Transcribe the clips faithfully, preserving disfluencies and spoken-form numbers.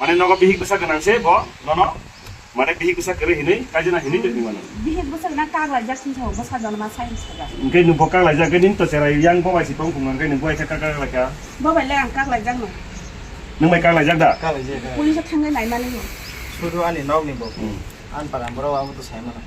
Mane nogo bihik bwsa gwnang se bo, nono. Mane bihik bwsa kwrwi hinwi, kaijana hinwi tongwi mano. Bihik bwsa gwnang kaklaijak sing sao, bwsa jonma sai sajak. Hwnkhe nwng bo kaklaijak, hwnkhe nini to cherai yang bo bai si tong phungo, hwnkhe nwng bo hai khe kak kak lai kha. Bo bai le ang kaklaijak no. Nwng bai kaklaijak da? Kaklaijak. Police o thangwi naimani no. Sudu ani nokni bo. Hmm. Ani para borok abo to sai mano.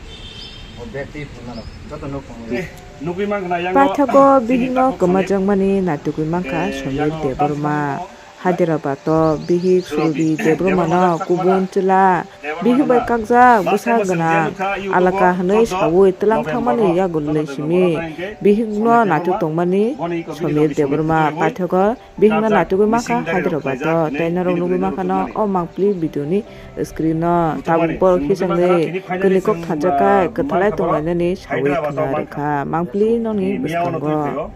Bo bag twi phunwi mano. Joto nuk phungo. Eh, nugwi mankha yang bo. Paithago bihikno kwmajakmani natugwi mankha Somir Debbarma. Hyderabad o bihik Surobi Debbarmano kubun chwla bihik bai kakjak bwsa gwnang alaka hwnwi saui twlang thangmani yago le simi bihikno naithok tongmani Somir Debbarma paithago bihikno naithogwi mankha Hyderabad o tei norok nugwi mankha no o mangpili video ni screen o tabuk borok hisongwi kwnwi kok thanjak kai kwthalai tonglainani saui khna rwkha mangpili nokni bwskango.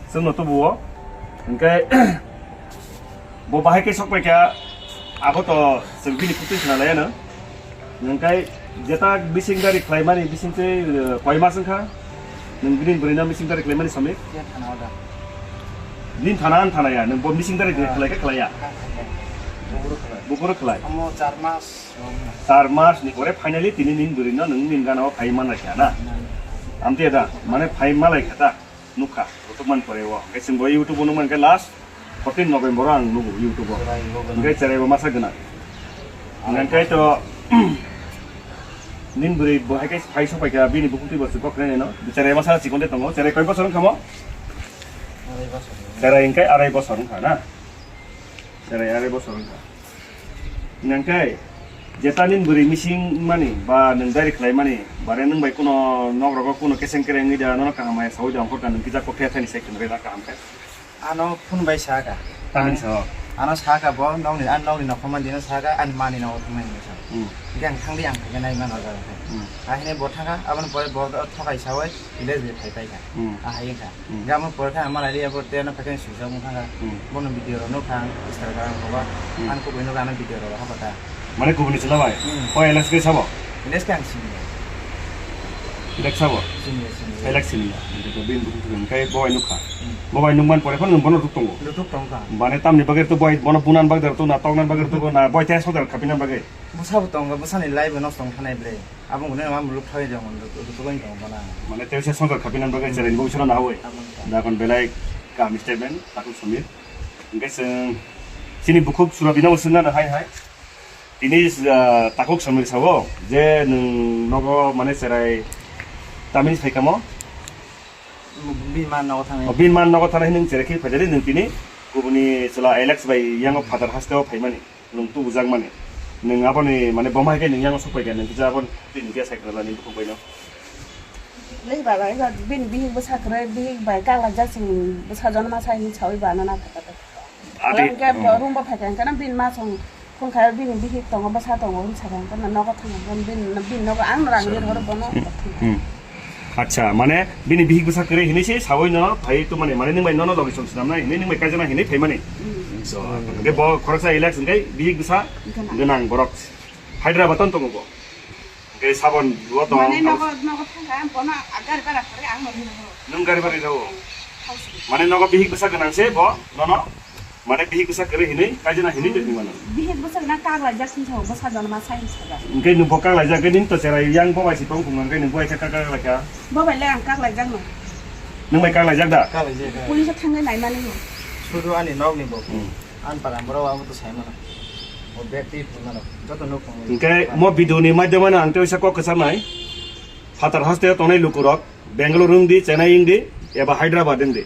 Chwngno tubuo. Hwnkhe bo bahai khe sokpai kha, abo to chwng bini khuktwi khna laiya no. Hwnkhe jeta bising dari khlaimani bising tei, eh, koi mas wngkha? Nwng bini bwrwino bising dari khlaimani samwi? Khe thana order. Nini thana ang thana ya, nwng bo bising dari khlai khe khlaiya? Buphuru khlai. Buphuru khlai. Amo char mas. Char mas ni pore finally tini nini bwrwino nwng nini gana o phai manlai kha na? Amtwi da, mane phai malai kha ta? Nukha, kotok man pore o. Hwnkhe chwng bo YouTube o nukmani khe last fourteen November o ang nugo YouTube o. Cherai bo gwnang. Hwnkhe cherai bo masa gwnang. Hwnkhe to, nin bwrwi bo hai khe phai sok pai kha, bini bukhuk twi bo chwng kok khe no. Cherai masa chikon de tongo. Cherai koi bosor wngkha mo? Arai bosor. Cherai hwnkhe arai bosor wngkha na? Cherai arai bosor wngkha. Hwnkhe, jeta nini bwrwi mising mani, ba nwng dari khlai mani, bare nwng bai kuno nok rogo kuno keseng kereng wngwi da, nono kaham hai saui da, ongkor ka nwng kisa kok khe thani sai khwna rwna kaham khe. Ano phone bai sa kha. Tamni sa o? Ano sa kha bo, nokni, ani nokni nokma dino sa kha, ani mani nogo thangna hinwi sa. Hmm. Hwnkhe ang thangdi ang khaikhe nai mano jaga khe. Hmm. Ahini bo thangkha, aboni pore bo thokai saui, village bai phai pai kha. Hmm. Ahai wngkha. Hmm. Hwnkhe amo pore khe ang malai liya bo tei ano phaikhe switch off wngkha. Hmm. Bono video rok nukha ang Instagram rogo. Hmm. Ang kubui nukha ano video rok rohor kha. Mane kubuni chwla bai? Hmm. O Alex khe sabo? Alex khe ang sini. Alex sabo? Sini, sini. Alex sini ya. Hwnkhe to bini bukhuk thwkhe hwnkhe bo bai nukha. Hmm. Bo bai nukmani pore phano nwng bono rwk tongo? Rwk tongo kha. Mane tamni bagwi to bo bai bono bunan bagwi rwk tongo na toknani bagwi rwk tongo na bo tei sojar khapinani bagwi? Bwsabo tongo, bwsani life bo nosto wng thanai ble. Abo hwnwi ma muluk thai jong, muluk, muluk thai jong bono. Mane tei se sojar khapinani bagwi cherai bo bisalo nawi. Abo wngkha. Dakon belai kaham statement, Takhuk Somir. Hwnkhe chwng chini bukhuk Surabino bo swngna hai hai. Tini, ah, Takhuk Somir sao je nwng nogo mane cherai tamni phaikamo? Bini ma nogo thanai. O, bini ma nogo thanai nwng cherai khe phaidari nwng tini kubuni chwla Alex bai yango Father hasteo phaimani. Nwng tubujakmani. Nwng aboni, mane, bo ma hai khe nwng yango sok pai kha, nwng kisa aboni twi nwng khe sai kwrwlani bukhuk bai no. Lei baba, eba bini bihik bwsa kwrwi, bihik bai kaklai jak chwng bwsa jonma sai hinwi saui ba nana kha kha. Adi, Hwnkhe bo hmm. Room bo phai kha, hwnkhe bini ma song khung kha, bini bihik tongo, bwsa tongo hinwi sa kha, hwnkhe nogo thang kha, bini, bini nogo ang rang lir horo bono. Hmm. Acha, mane bini bihik bwsa kwrwi hinwi se saui no phai tu mane, mane nwng bai nono logi song swnam nai hinwi nwng bai kaijana hinwi phai mani. Hmm. So, hwnkhe bo khoroksa Alex hwnkhe bihik bwsa gwnang. Gwnang borok Hyderabad on tongo bo. Hwnkhe sabon bo tong. Mane nogo, nogo thangkha, ang bono gari bhara khorwi ang no rino. Nwng gari bhara rw? Thausi. Mane nogo bihik bwsa gwnang se bo, nono? Mane bihik bwsa kwrwi hinwi, kaijana hinwi tongwi mano. Bihik bwsa gwnang kaklaijak sing sao, bwsa jonma sai sajak. Hwnkhe nwng bo kaklaijak, hwnkhe nini to cherai yang bo bai si tong phungo, hwnkhe nwng bo hai khe kak kak lai kha. Bo bai le ang kaklaijak no. Nwng bai kaklaijak da? Kaklaijak. Police o thangwi naimani no. Sudu ani nokni bo. Hmm. Ani para borok abo to sai mano. Bo bag twi phunwi mano. Joto nuk phunwi. Hwnkhe mo video ni madhyamano ang tei waisa kok kwcharnai. Phatar haste o tongnai lukurok. Bangalore wng di, Chennai wng di, eba Hyderabad wng di.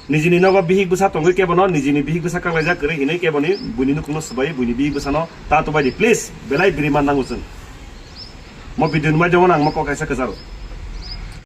Nijini nogo bihik bwsa tongwi kebono, nijini bihik bwsa kaklaijak kwrwi hinwi keboni buini nukhungno swbai, buini bihik bwsano ta tubai di. Please, belai biriman nango chwng. Mo video ni maido ang mo kok kaisa kwcharo.